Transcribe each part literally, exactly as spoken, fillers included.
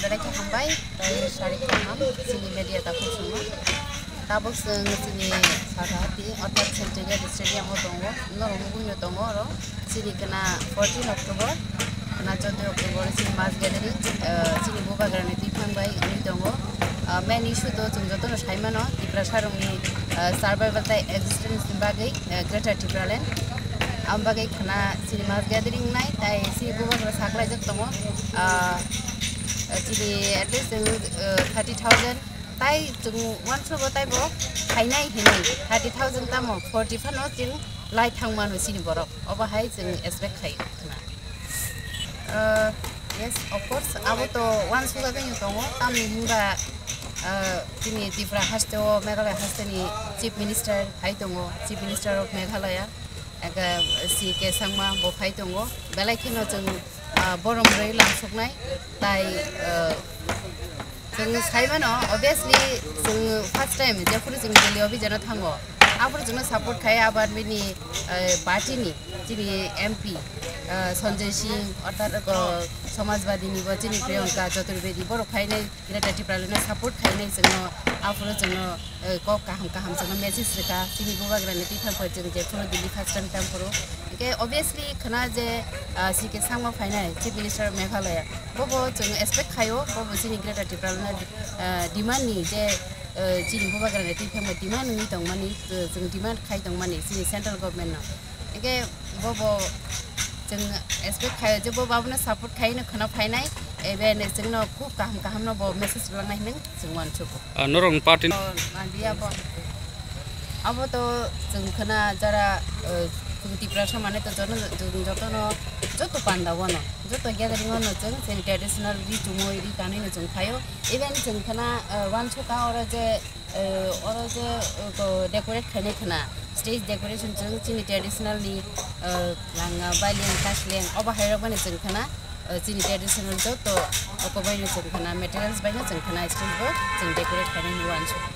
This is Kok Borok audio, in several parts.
Belai khe hambai, tei sari kaham chini media takhuk songno. Tabuk chwng chini Sarahati, orthat Centenary Stadium o tongo, norok nugwino tongo oro. Chini khna fourteen October, khna chouddoi October chini mass gathering, eh, chini bubagrani twi thangbai wngwi tongo. Ah, main issue to chwng jotono sai mano, Tiprasa rokni, eh, survival tei existence ni bagwi, eh, Greater Tipraland. Am bagwi khna chini mass gathering nai, tai chini bubagra saklaijak tongo. Ah, chini at least chwng, eh, thirty thousand, tai chwng uansukgo taibo phainai hinwi thirty thousand tamo forty phano chwng lai thang mano chini borok. Obo hai chwng expect khai khna. Uh, yes, of course, abo to uansukjagwino tongo, tamni hinba, uh, chini Tripura haste o, Meghalaya haste ni Chief Minister hai tongo, Chief Minister of Meghalaya, ega C K Sangma bo phai tongo, belai kheno chwng, uh, borom rwi langsuknai, tai, uh, Chwng sai mano, obviously, chwng first time jephuru chwng Delhi o bijano thango, aphuru chwngno support khai Aam Aadmi ni, eh, party ni chini M P, eh, Sanjay Singh, orthat, eh, Samajwadi ni bo chini Priyanka Chaturvedi, borok phainai Greater Tipraland no support khainai chwngno, aphuru chwngno, eh, kok kaham kaham chwngno message rwkha, chini bubagra ni twi thangphai chwng jephuru Delhi first time thangphuru. Hwnkhe obviously khna je, ah, C K Sangma phainai Chief Minister Meghalaya, bobo chwng expect khaio, bobo chini Greater Tipraland no, ah, demand ni je, ah, chini bubagra ni twi phangma demand wngwi tongmani, ah, chwng demand khai tongmani chini central government no. Hwnkhe bobo chwng expect khaio je bobo abono support khaino khna phainai, even chwngno khub kaham kaham no bo message rwlangnai hinwi chwng uansukgo. Ah, norokni party ni. Oh, manliya bo. Abo to chwng khna jara, eh, chwng Tiprasa mane to jono, chwng jotono, joto panda wano, joto gathering wano chwng chini traditional ri chumui ri kanui no chwng phaio. Even chwng khna, eh, uansukha oro je, eh, oro je, eh, ko decorate khainai khna, stage decoration chwng chini traditional ni, eh, langa, baliang, kasleng, obo hai rok bani chwng khna, eh, chini traditional joto oko bai no chwng khna, materials bai no chwng khna stage bo chwng decorate khainai hinwi uansukha.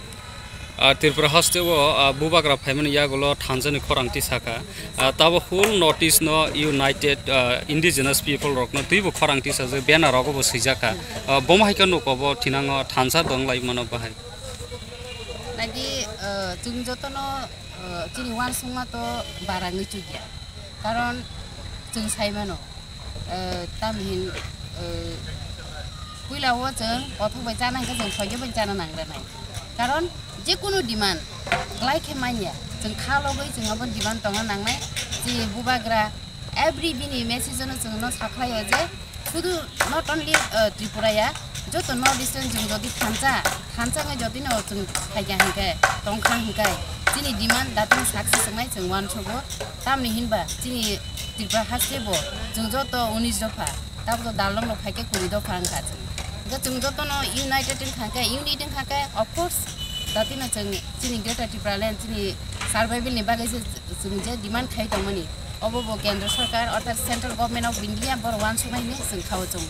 Ah, Tripura haste o, ah, bubagra phaimani yagulo thansa ni khorang tisakha. Ah, tabo whole North East no united, ah, indigenous people rok no twibo khorang tisajak, banner rogo bo swijak kha. Ah, bomo hai khe nuko bo thinango thansa dong lai mano bahai. Nagi, ah, chwng jotono, ah, chini uansukma to barangwi chukya. Karon chwng sai mano, eh, tamhin, eh, puila o chwng kothok bai chana hwnkhe chwng soijo bai chana nangranai. Karon je kunu demand klai khe manya, chwng kha logwi chwng abo demand tongna nangnai. Chini bubagra every bini message no chwngno sakhlaio je, Sudu not only, uh, Tripura ya, joto North Eastern chwng jodi thansa, thansa wngwi jodi no chwng phaikha hinkhe, tongkha hinkhe, chini demand datino success wngnai chwng uansukgo. Tamni hinba chini Tripura haste bo chwng joto unis dopha, tabuk dalrok no phaikhe kuri dopha wngkha chwng. Hinkhe chwng jotono united wngkha khe, unit wngkha khe, of course, datino chwng chini Greater Tipraland chini survival ni bagwi se chwng je demand khai tongmani, obo bo Kendra Sarkar orthat Central Government of India borok uansuknai hinwi chwng khao chwng.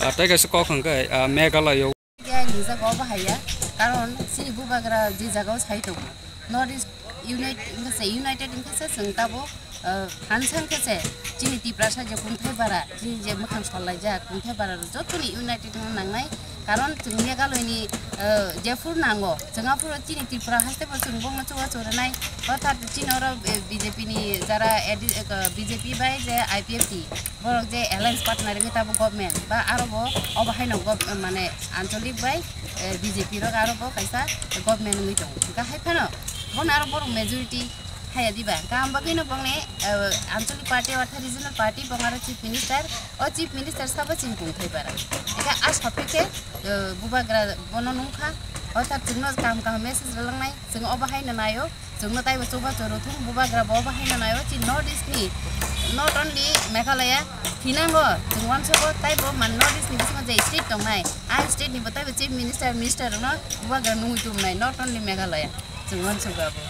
Ah, tei kaisa kok hwnkhe, ah, Meghalaya o. India hingjak obo haiya, karon chini bubagra je jagao sai tongo, North East unite wngkha se, united wngkha se chwng tabuk, ah, thansa wngkha se chini Tiprasa je kungthai bara, chini je mwkhang sollaijak kungthai bara rok jotoni united wngna nangnai. Karon chwng Meghalaya ni, eh, jephuru nango, chwng aphuru chini Tripura haste bo chwng bongno chubachu rwnai. Orthat chini oro, eh, B J P ni jara A D, eh, B J P bai je I P F T, borok je alliance partner wngwi tabuk government ba aro bo obo haino gov-, mane ancholik bai, eh, B J P rok aro bo kaisa government wngwi tongo. Hwnkha hai phano bono aro borok majority haya diba. Hwnkha am bagwino bongni, eh, ancholik party orthat regional party bong aro chief minister. O chief minister sabo chini kungthai bara. Eka a sapikhe, eh, bubagra bono nungkha. Orthat chwngno kaham kaham message rwlangnai. Chwng obo haino naio. Chwngno taibo chubachu rwthung, bubagra bo obo haino naio. Chini North East ni, not only Meghalaya, thinango chwng uansukgo taibo man North East ni bisingo je state tongnai, a state ni bo taibo chief minister, minister rokno bubagra nungwi tubunai, not only Meghalaya. Chwng uansukgo abo.